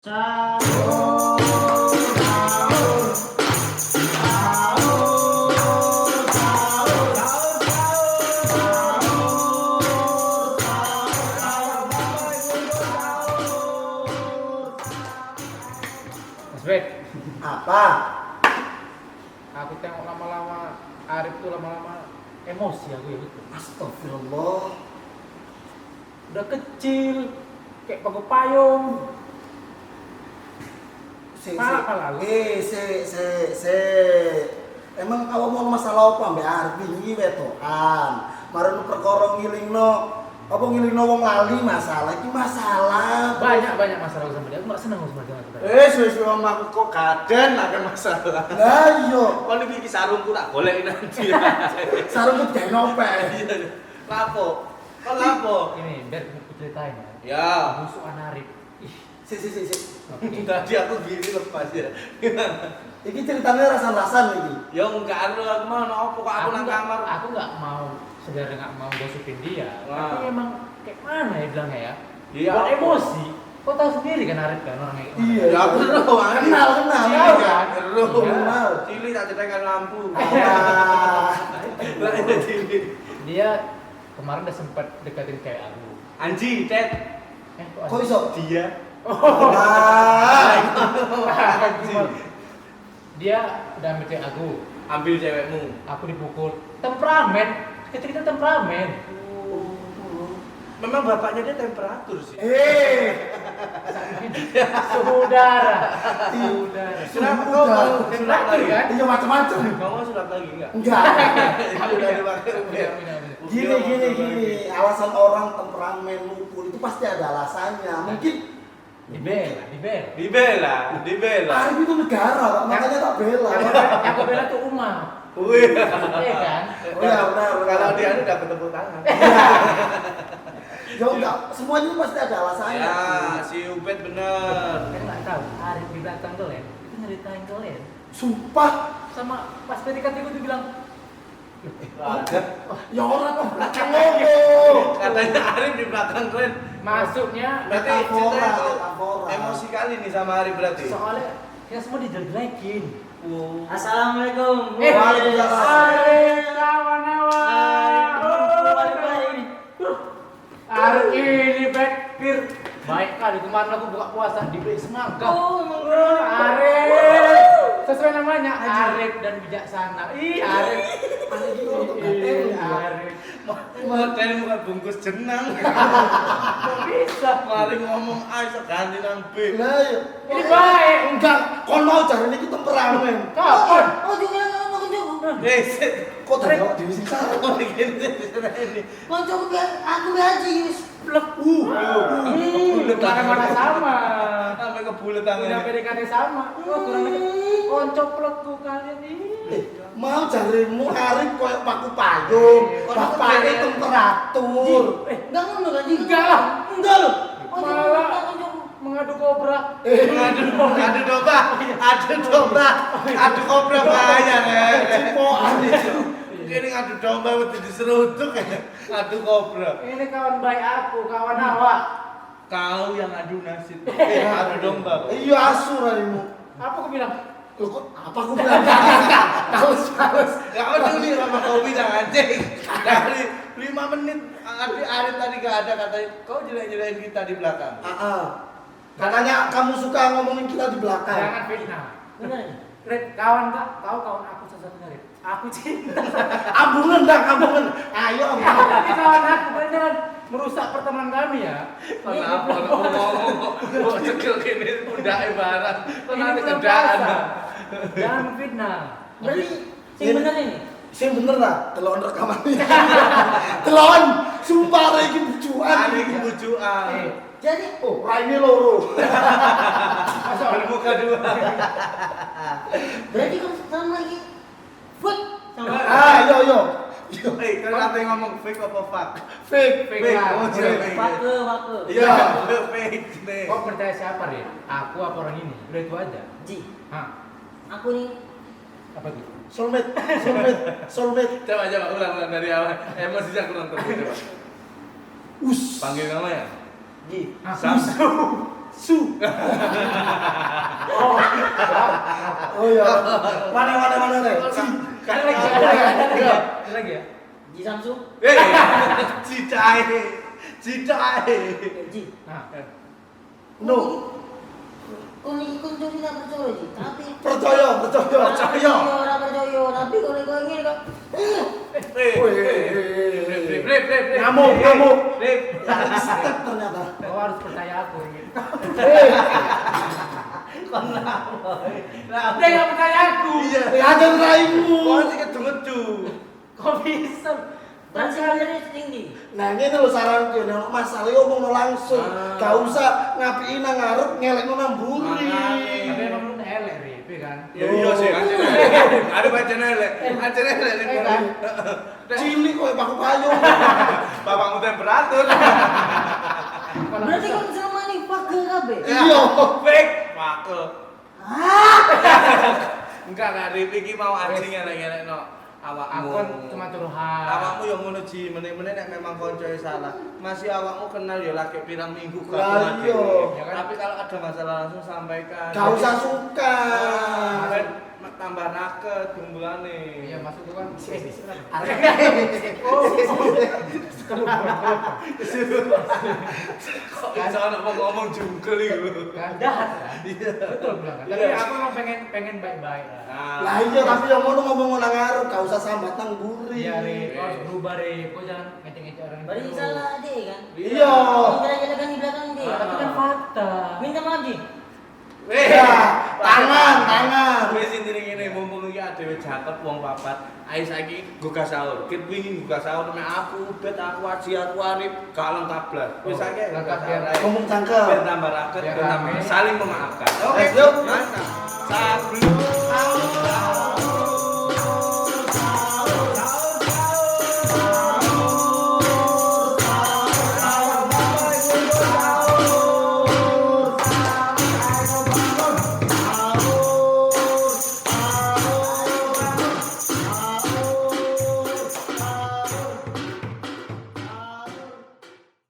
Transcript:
Sahur, sahur, sahur, sahur, sahur, sahur, sahur. Mas Bek, Apa? Aku tengok lama-lama Arif tuh lama-lama emosi aku ya gitu. Astagfirullah. Udah kecil, kayak paku payung. Si, si. Apa lalu? Eh, si, si, si. Emang awakmu ono masalah apa ambek Arif wingi wedokan? Marang perkara ngilingno apa, ngilingno wong lali, masalah iki masalah. Banyak banyak masalah aku sama dia. Aku nggak seneng sama dia. Mas Bek. Eh, suwe-suwe omahku kok gaden akeh masalah. Lah iya, Kon iki sarungku tak goleki nanti. Sarungku digawe nopek. Iya. Lapo? Kon lapo? Ini biar aku ceritain ya. Ya. Musuhan Arif. Ih, Si, si, si, si. Oke. Tadi aku gini lepas ya. Iki ceritanya rasan-rasan iki. Ya enggak anu, aku mau ono apa kok aku nang kamar. Aku nggak mau, sebenarnya nggak mau gosipin dia. Nah. Tapi emang kayak mana ya bilangnya ya? Iya, Buat apa? emosi. Kau tahu sendiri kan Arif kan orangnya kayak gimana? Iya. Ya aku ero. Kenal, kenal. Tahu kan? Ero. Iya. Kenal. Cilik tak cetekan lampu. Ah. Lah iya cilik. Dia kemarin udah sempat deketin kayak aku. Anji, Tet. Eh, Kok iso? Dia. Ah. Anji. Dia udah ambil cewek aku. Ambil cewekmu. Aku dipukul. Temperamen. Kecil-kecil temperamen. Memang bapaknya dia temperatur sih. Eh, Suhu udara. Suhu udara. Kenapa kau mau sulap Temperatur lagi? kan? Iya, macam-macam. Kau mau sulap lagi enggak? Enggak. Itu udah dipakai. Udah, udah, udah. Gini, gini, gini. Alasan orang temperamen mukul itu pasti ada alasannya. Mungkin Dibela, dibela. Dibela, dibela. Arif itu negara, Pak. Makanya tak bela. Yang aku bela tuh Umar. Wih. Iya kan? Oh iya, benar, benar. Kalau dia ini dapat tepuk tangan. Ya enggak, semuanya itu pasti ada alasannya. Ya, si Ubed bener. Kan nggak tahu, Arif di belakang kalian itu nyeritain kalian. Sumpah, Sama pas PDKT gue tuh bilang, Ada. ya orang kok belakang ngomong. Katanya Arif di belakang kalian. Masuknya Berarti Metafora, ceritanya kau metafora. emosi kali nih sama Arif berarti. Soalnya kita semua dijelek-jelekin. Assalamualaikum. Eh, Waalaikumsalam. Arif kawan awak. Balik-balik ini. Arif ini Bekir. Baik kali kemarin aku buka puasa dibeli semangka. Oh, emang. Arif. Sesuai namanya Arif dan bijaksana. Ih, Arif. Arif itu untuk Ih, gatel. Arif. Model muka bungkus jenang. Kok bisa? Mari ngomong A iso ganti nang B. Lah iya. Ini baik. Enggak, kon mau jarene iki temperamen. Kapan? Oh, juga ngomong kancaku. Eh, sit. Kok tadi awak dhewe sing salah? Kok gini ini. Kancaku biar aku biar aja wis Blek. Bulet Mana-mana sama. Sampai kebulet Punya tangannya. PDKT sama. Wah, kurang dekat. Konco plekku kalian ini. Eh, mau jaremu Arif koyo paku payung, bapake temperatur. Eh, Enggak ngono kan? Ji? Enggak lah. Enggak loh. Kancaku, Malah. kancaku. Mengadu kobra. Adu adu domba, adu domba, adu kobra bahaya nih. Cipokan itu. Ini ngadu domba wedi diseruduk ya. Adu kobra. Ini kawan baik aku, kawan awak. Kau yang adu nasib. Eh, adu domba. Iya, asu raimu. Apa aku bilang? Loh, kok apa aku bilang? Enggak. Halus, halus. Gak peduli sama kau bilang anjing. Dari 5 menit Arif Arif tadi gak ada, katanya kau jelek-jelekin kita di belakang. Ah, ah. Katanya kamu suka ngomongin kita di belakang. Jangan fitnah. Bener ya? Red, kawan kak, kau kawan aku satu-satunya Red. Aku cinta. Ambungan dah, ambungan. Ayo ambungan. Ini kawan aku, kalian jangan merusak pertemanan kami ya. Kenapa aku ngomong kok kok cekel gini pundake barang. Kok Ini nanti belum kendaan. puasa. Jangan memfitnah. Berarti sing bener ini. Sing bener lah, telon rekaman ini. Telon, sumpah rek iki bujukan. Arif iki bujukan. Eh, Jadi Oh, raine loro. masa Bermuka dua. berarti kan sama lagi foot sama. Ah, yo yo. Yo, Eh, kalau nanti ngomong fake apa fuck? fake. Fake Fake, lah. oh, iya, fake. Fake, fake. Iya, fake nih. Kau percaya siapa, Red? Aku apa orang ini? Udah itu aja. Ji, Hah? aku nih Apa itu? Soulmate, soulmate, soulmate. Coba coba ulang ulang dari awal. Emosinya kurang terus coba. Us. Panggil nama ya? Ji. Hah? Sam. Su. Oh iya. Mana mana mana deh. Ada lagi, ada lagi, ada lagi. Ada lagi ya? Ji Samsu. Eh, cicae. Cicae. Ji. Nah, No. Kon iki konco sing tak percaya Ji, tapi Percaya, percaya. Percaya. Ora percaya, tapi kalau koyo ngene kok. Eh, Wih. Rip, rip, rip, rip. Ngamuk, ngamuk. Rip. Step ternyata. kau harus percaya aku ini. Kon lapo? Lah, Dia nggak percaya aku. Iya. Ya ada raimu. Kon sing kedu-kedu. Kok bisa? Berarti sebenarnya tinggi. Nah, ngene lho saranku nek ono masalah yo omongno langsung. Ah. Gak usah ngapiki nang ngarep ngelekno nang mburi. Makane. Tapi emang lu elek, Rip, ya kan? Ya iya sih, anjene. Ada bacane elek. Anjene elek. Eh, kan? Cilik koyo paku payung. Bapakmu temperatur. Kalau Berarti bisa. kon selama ini fake kabeh. Iya. Fake. Pakel. Enggak, enggak Rip iki mau anjing elek-elekno awakmu. Aku kan cuma curhat. Awakmu yang ngono Ji, meneh-meneh nek memang koncoe salah. Masih awakmu kenal ya lagi pirang minggu gak Lah kenal iya. dhewe. Ya kan? Tapi kalau ada masalah langsung sampaikan. Gak usah sungkan. Ben tambah raket kumpulane. Iya, maksudku kan. Kok iso ana wong ngomong jungkel iku. Kan jahat kan? Betul bilang kan. Tapi aku emang pengen pengen baik-baik lah. Nah, Lah iya tapi yang ngono ngomong nang ngarep gak usah sambat nang mburi. Iya, Rip, kau harus berubah, Rip. Kau jangan ngecek-ngecek orang Berarti terus. salah dia kan. Iya. Jelek-jelekan di belakang dia. Tapi kan fakta. Minta maaf Ji. Weh, Ya, tangan, tangan. Wis intine ngene mumpung iki adewe jakep wong papat. Ayo saiki gugah sahur. Kit wingi gugah sahur nek aku bet aku Aji aku Arif gak lengkap blas. Wis Oh, saiki lengkap gugah sahur biar- ae. Ngomong cangkem. Ben tambah raket, Biar ben tambah rame. saling memaafkan. Oke, Let's go. mantap. Sablon.